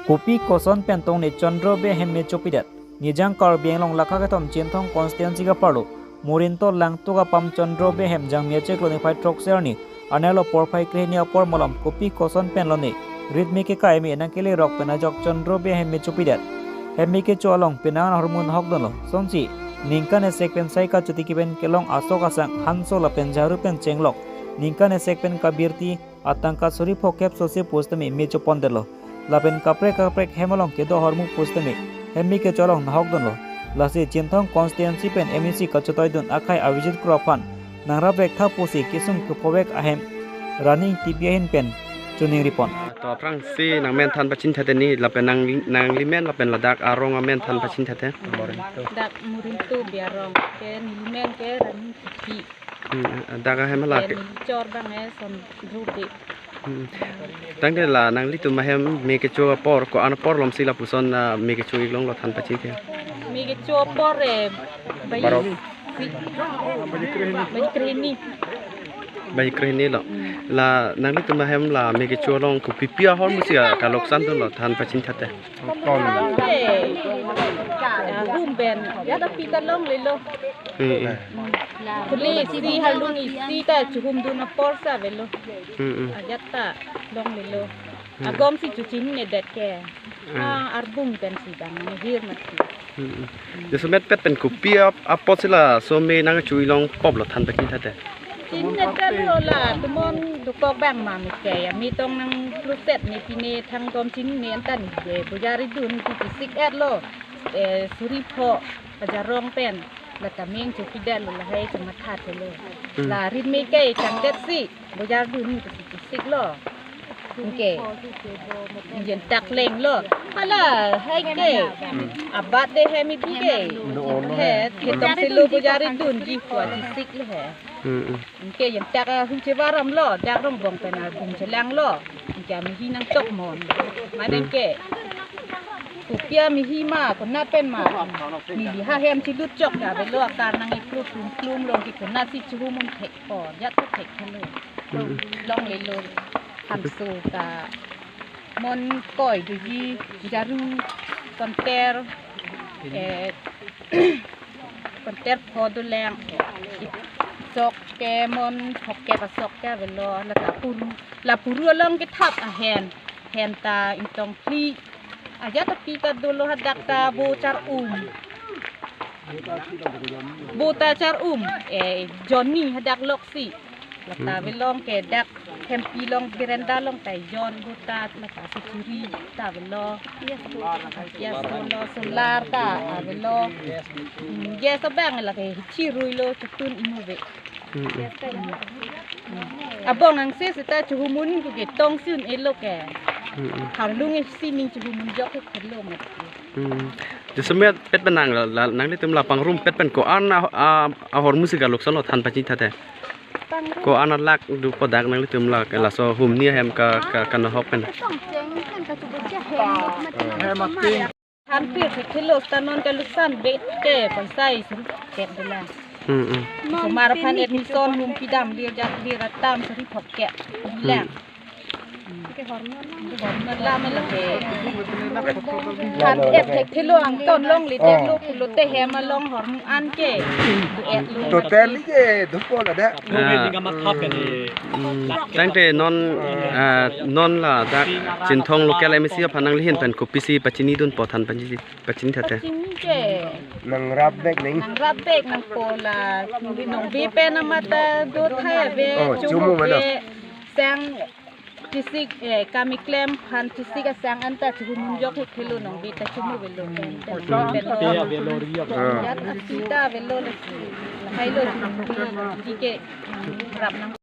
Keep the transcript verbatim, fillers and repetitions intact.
Kopi koson pen tong ne Chandra Bey ahem me chopidet. Nijang Karbi Anglong lakha kethom Chinthong constituency kaparlo Morinto Langtuk apam Chandra Bey ahem Jangmi achiklo niphai throksi arni anerlo porphai krehini apor malom kopi koson pen lo ne rit me kekai me nangkele rok pen ajok Chandra Bey ahem me chopidet. Hem me kecho along penang ahormu nahokdunlo. Sonsi ningkan esek pen sai kachoti kepen kelong asok asang hanso lapen jaru pen chenglok ningkan esek pen kabirti atangka suri phokep sose pusitame me chopondetlo. Lapen kaprek kaprek hem along kedo ahormu pusitame hem me kecho along nahokdunlo. Lasi Chinthong constituency pen M A C kachetoidun akhai Abhijit Kro aphan nangrap vek tha pusi kesung kephovek ahem Rani Ingtipi ahin pen choningri pon. To aphrangsi nangmen than pachini thate ni lapen nang, nangli men lapen ladak arong amen than pachini thate. Dak Morinto Bey arong ke neli men ke Rani Ingtipi. Hmm, dak ahem la ke. Neli chor abang ke Chandra Bey. Hmm. Tangte la nanglitum ahem me kecho apor ko-an apor lomsi lapuson, ah, me kecho-ik longlo than pachini ke. Me kecho apor, eh, baji, baji krehini. Baji krehini lo. Hmm. La nanglitum ahem la me kecho along kopipi ahormu si kaloksan dunlo than pachini thate. Kon. Ahum pen ajat api ta longlelo. Hmm, hmm. Kuli isi halung isi ta chohumdun apor si avelo. Hmm, hmm. Ajat ta longlelo. Hmm. Agom si chochinine det ke. Hmm. Ah, arbung pen si dang nang hir mati. Hmm, hmm. Jasemet pet pen kopi ap-, apot si laso me nangcho-ik long poplo than pachini thate. Chinine detlo la, tomon dokok abang ma me ke, ya me tong nang kloset ne pine thanggom chinine an ta ne je, bojar idun ke kesik-etlo, eh, suri pho, pajarong pen, la tameng chopidetlo lahai chomathathelo. Hmm. La rit me ke changdet si, bojar dun ke si kesiklo. Anke, yen tak lenglo. Hala, hai ke. Abat de hai midi ke. He, ketong selo bojar idunji ko kesiklo he. Hmm, hmm. Anke yen tak, ah, hu chevaramlo, dak rongbong pen arbung chelanglo. Anke amehi nangtok mon. Mane ke. Kopi amehi ma, konat pen ma. Neli ha hem chilut chok ta avelo akar nang-iklo klum klum long ke konat si chohum un thek ko, jat ko thekthelo. Hmm. Longlelo. Hanso ta mon koi doji jaru konter, eh, konter pho doleng sok ke mon phokep asok ke avelo la ta puru la puru along kethap ahen hen ta ingtong phli ajat api ta dolo hadak ta bo char-um bo ta char-um, eh, Johnny hadak loksi. La ta, hmm, avelo ke dak hempi along veranda along ta jon bo ta la ta sechuri ta avelo. Ya solo solar ta avelo. Hmm, gas abang la ke chiruilo chotun imu ave. Hmm, hmm. Hmm. Abong angse seta chohum un ko ketong si un-elo ke. Hmm, hmm. Harlung isi ning chohum un jok ke khelo mat. Hmm. Jasemet pet pen nang la, la, nanglitum la pangrum pet pen ko-an a, a, ahormu si kaloksanlo than pachini thate. Pangrum. Ko-an alak do po dak nanglitum la, laso humni ahem ka, ka, kanahok pen. Tongcheng pen kachoboche hem mati. Hem mati. Hampir sethelo seta non kaloksan bet ke ponsai suri phokep dolang. Hmm, hmm. Osomar aphan admission mum pidam lir jat lir atam suri phokep dolang. Hmm. Hormon la me lake. Hat et thek thelo angton longle, oh, detlo pulote hem along hormon an ke. Etlo. Total ke dopo la da. Ah. Hmm. Tangte non, ah, non ladak Chinthong local M A C aphan nangli ahin pen kopisi pachinidunpo than pachini, pachini thate. Pachini ke. Nangrap vek ning. Nangrap vek nangpo la. Nongbei pen amat ta do thai ave. Oh, chomu mano. Sang chisik, eh, kami klem aphan chisik asang an ta chohum un jok hek thelo nongbei ta chomu avelo pen. Hmm. Pen lo. Ah. Jat api ta avelo le. Lahai lo chomu ke. Dike. Rap nang.